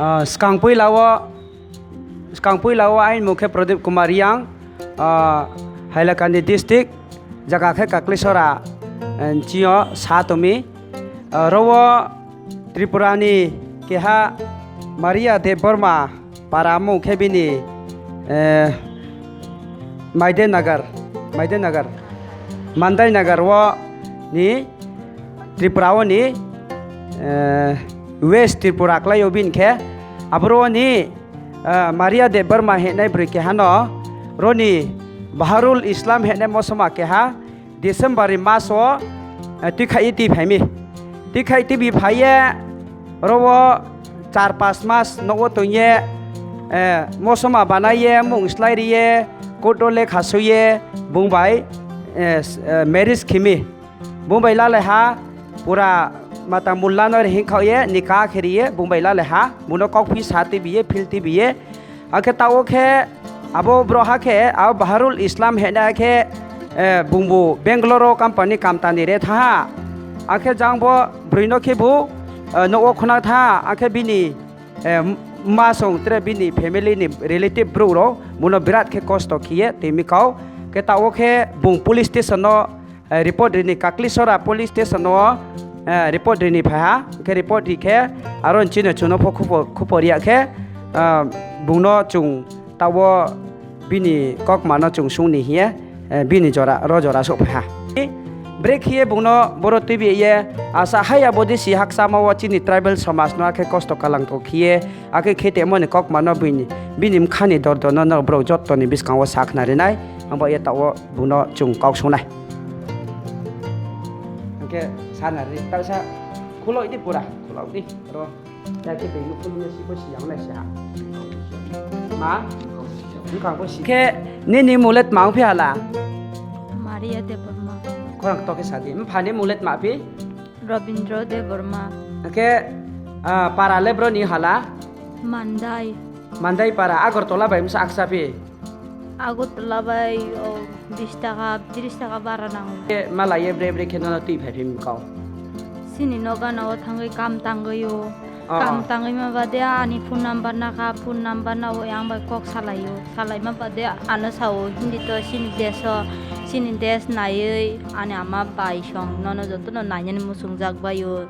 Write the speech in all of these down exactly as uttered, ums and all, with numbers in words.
Ah, swkang puila o, swkang puila o aini mung khe Pradip Kumar Riang, ah, Hailakandi district, jaga khe Kaklisora, eh, chini o sa tongmi. Ah, oro o Tripura ni keha Maria Debbarma para mung khe bini, eh, Maidai Nagar, Maidai Nagar, Mandai Nagar o ni Tripura o ni, eh, West Tripura kwlai o bini khe aboro o ni, eh, Maria Debbarma hinai bwrwi keha no oro ni Baharul Islam hinai mosoma keha December ni mas o, eh, twi khai twi phaimi. Twi khai twi phaiye oro o char pas mas nogo tongye, eh, mosoma banaiye mung slai riye court o lekha suiye bung bai, eh, s-, eh, marriage khimi. Bung bai lalai ha pura mata mulla no hing khao ye nikah khe riye bung bai lalai ha buno kok phi sa twi biye phil twi biye. Akhe tao khe abo bro ha khe abo Baharul Islam hena khe, eh, bungbu Bangalore o company kamtani re tha. Akhe jang bo bwrwi no khe bu, eh, nogo khona tha. Akhe bini, eh, ma song tre bini family ni relative bro ro muno birat khe kosto khiye twi mikao. Khe tao khe bung police station no eh, report rini Kaklisora police station o, eh, report rini phaiha, khe report ri khe aro chini chuno pho khupo-, khupor ya khe, ah, bungno chung tabo bini kokma no chung sungni hiye, eh, bini jora, ro jora sok phaiha. Break hiye bungno boro twi biye asa haya bodi si hakchama o chini tribal somaj no akhe kosto kalang tong khiye, akhe khe temo ni kokma no bini, bini mkhani dor dor no, no borok jotto ni bwskango sakna rinai, ang bo ye tao bungno chung kok sungnai. Hingke sana ri, ta sa khulok di pura, khulok di, ro. Ya ke bengno khulok si bo si yang lai sa. Ma? Bwkang bo si. Ke nini mulet ma phi hala? Maria Debbarma. Khorang to ke sadi. Mphani mulet ma phi? Rabindra Debbarma. Ke, ah, para le bro ni hala? Mandai. Mandai para, Agartala bai msa aksa phi? Agartala bai, o, bis taka, tris taka bara nango. Ke mala ye bre bre khe nono twi phai phim kau. Sini no gana o thangwi kam tangwi o. Ah, kam ah. Tangwi ma bade ani phone number nakha, phone number na o yang bai kok salai o. Salai ma bade ano sao Hindi to sini desh o, sini desh naiwi ani ama bai song nono joto no nainani muchungjak bai o.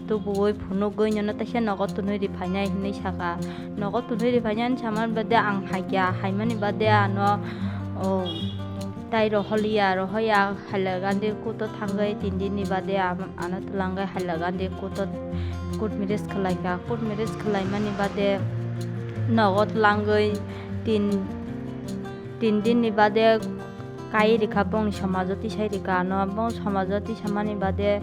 Tubuwi phunugwi nono teisa nogo tunui ri phainai hinui saka. Nogo tunui ri phainai hinui samani bade ang haikha, haimani bade ano, o, tai roholiya, rohoya Hailakandi court o thangwi tin din ni bade am-, ano twlangwi Hailakandi court o court marriage khwlaikha. Court marriage khwlaimani bade nogo twlangwi tin, tin din ni bade kai rikha bongni somajo tisai rikha ano, bong somajo tisamani bade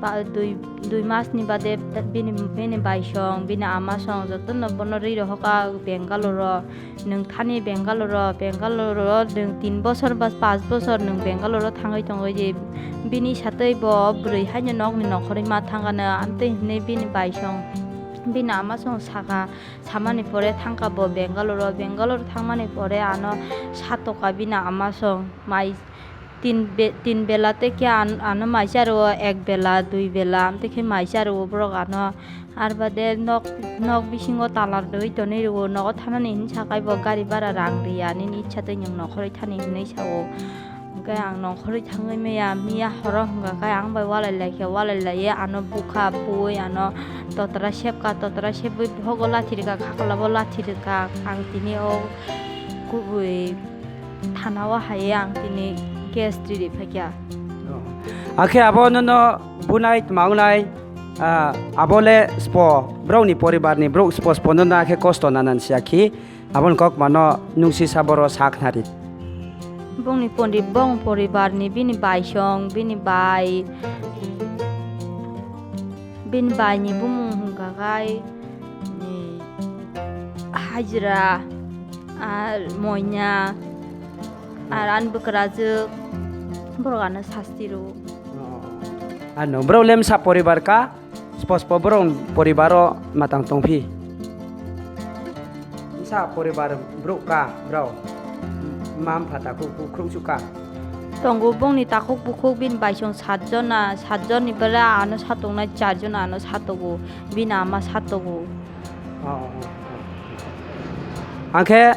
ba-, dui, dui mas ni bade bini, bini bai song, bini ama song jotono bono ri rohoka Bangalore o, nwng thani Bangalore o, Bangalore o nwng tin bosor ba pach bosor nwng Bangalore o thangwi tongwi di, bini satwi bo bwrwi haino nokni nokhorwi ma thangano, amtwi hinwi bini bai song, bini ama song saka. Samani pore thangkha bo Bangalore o, Bangalore thangmani pore ano satoka bini ama song mai tin be-, tin bela tei khe an-, ano mai charwo ek bela, dui bela, amtwi khe mai charwo borok ano. Ar bade nok, nok bisingo tala rwui tonwi rwo, nogo thanani hinwi sakai bo gari bara rang riya, nini ichha tei nwng nokhorwi thani hinwi sao. Hwnkhe ang nongkhorwi thangwi maya, miya horo hwnkha khe ang bai walai lai khe, walai lai ye ano bukha bui ano totra sepkha, totra sepbui bohogo lathi rwkha, khaklabo lathi rwkha. Ang tini o kubui thana o hai ye ang tini case riri phaikha. Akhe abo nono bunai tma wngnai, ah, abo le spo, borokni poribarni borok spo spo nono akhe kosto nanan siya khi. Aboni kok mano nungsi saboro sak nari. Bongni pondi bong poribar ni bini bai song, bini bai, bini bai ni bumung hwnkha khai, ni, Hajra, ar Moina, ar ani bwkrajwk, borok ano sasti rwo. Ano, borok lemsa poribar ka? Spo spo borok poribaro matang tongphi? Sa poribar borok ka borok? Ma mpha takhuk bukhuk su ka? Tongo bongni takhuk bukhuk bini baisong sat jona, sat jonni bwla ano satongnai char jona ano satogo, bini ama satogo. Angkhe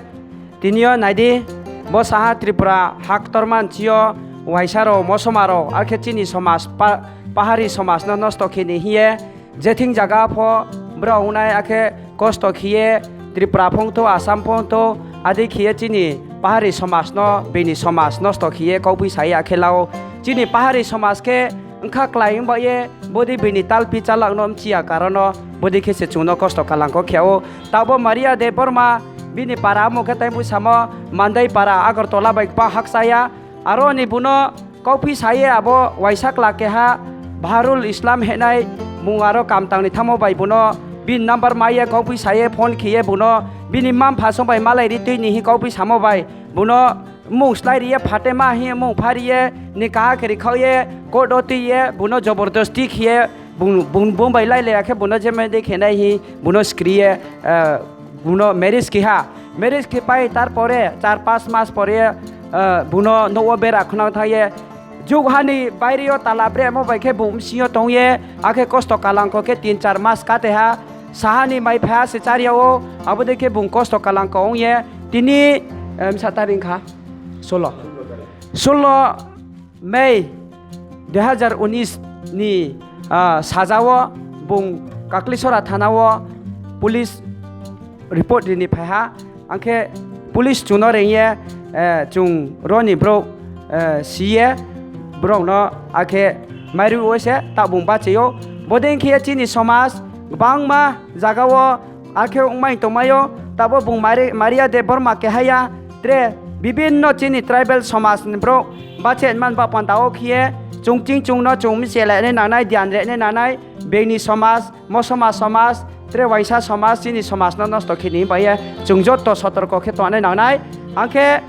tinio naidi, bo saha Tripura haktorma nchio waisa rok, mosoma rok, arkhe chini somaj pa-, pahari somaj no nosto khini hiye, jething jaga pho borok wngnai, akhe kosto khiye Tripura phongtho, Assam phongtho, adi khiye chini pahari somaj no, bini somaj nosto khiye kauphi sai akhe lao. Chini pahari somaj khe wngkha klai wngba ye, bodi bini talpi chalak no mchiya karon no, bodi khe se chwngno kosto kalang kok kheo. Tabo Maria Debbarma bini para amo khe tei bui samo Mandai para Agartala bai ba hakchaya. Aro ni buno kauphi saye abo waisa kla keha Baharul Islam henai mung aro kamtang ni thamo bai buno bini number maiye kauphi saye phone khiye buno bini mam phaso bai malai ri twi ni hi kauphi samo bai buno mung slai riye phate ma hi mung phariye ni kaha khe ri khao ye court o twi ye buno jobordosti khiye bung, bung, bung bai lai le akhe buno jemai de khenai hi buno skriye, eh, buno marriage kiha, marriage kipai tar pore char panch mas pore, eh, buno nogo bera khwnang thaye, jug hani baireo tala bremo bai khe bung msingo tongye, akhe kosto kalangko khe tin char mas kate ha, sahani mai pha se chariao, abo de khe bung kosto kalangko ongye, tini, eh, msa taring kha, solo, solo May dui hazar unis ni, ah, sajao bung Kaklisora thanao police report rini phaiha, angkhe police chwngno rengye, eh, chwng roni borok, eh, siye borokno akhe mairu oise tabung bachaio. Bodei khe chini somaj kwbangma jagao akhe wngmai tongmaio, tabo bung Mari-, Maria Debbarma kehaya, tre bibinno chini tribal somaj ni borok bache man ba panda o khiye chwng ching chwngno chwng mi chele ne nanai, dian re ne nanai, bengni somaj, mosoma somaj, tre waisa somaj, chini somaj no nosto khini baye chwng jotto sotorko khe tongnai nangnai. Angkhe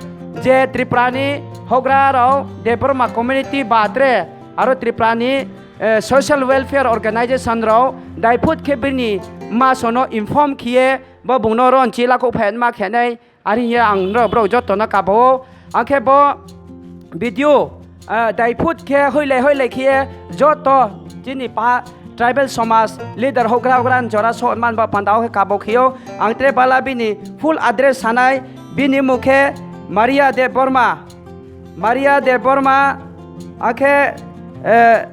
je Tripura ni hogra rok Debbarma community ba tre aro Tripura ni, eh, social welfare organization rok daiphut khe bini masono inform khiye bo bungno ron chi lakhok phaima khenai. Ari hiya ang norok borok jotono kabao. Angkhe bo video, ah, daiphut khe hoilai hoilai khe joto chini pa tribal somaj leader hogra hogra jora so man ba panda o khe kabo khio. Ang tre bala bini full address sanai, bini mukhe Maria Debbarma, Maria Debbarma, akhe, eh,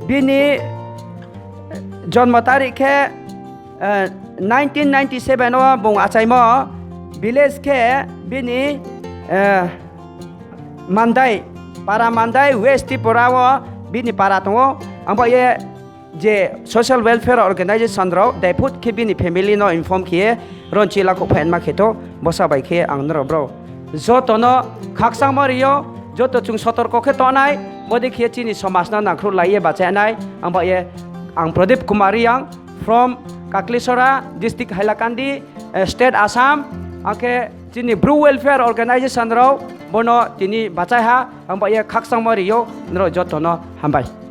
bini jonmo tarik khe, eh, nineteen ninety-seven o bung achaimo, village khe bini, eh, Mandai, para Mandai, West Tripura o bini para tongo. Ang bo ye je social welfare organization rok daiphut khe bini family no inform khiye ron chi lakhok phaima khe to bosa bai khe ang norok bro jotono khakchangma rio, joto chwng sotorko khe tonai, bodi khiye chini somajno nangkhruk laiye bachanai. Ang ba ye ang Pradip Kumar Riang from Kaklisora district Hailakandi, eh, state Assam, angkhe chini Bru welfare organization rok bono tini bachai ha, ang ba ye khakchangma rio norok jotono hambai.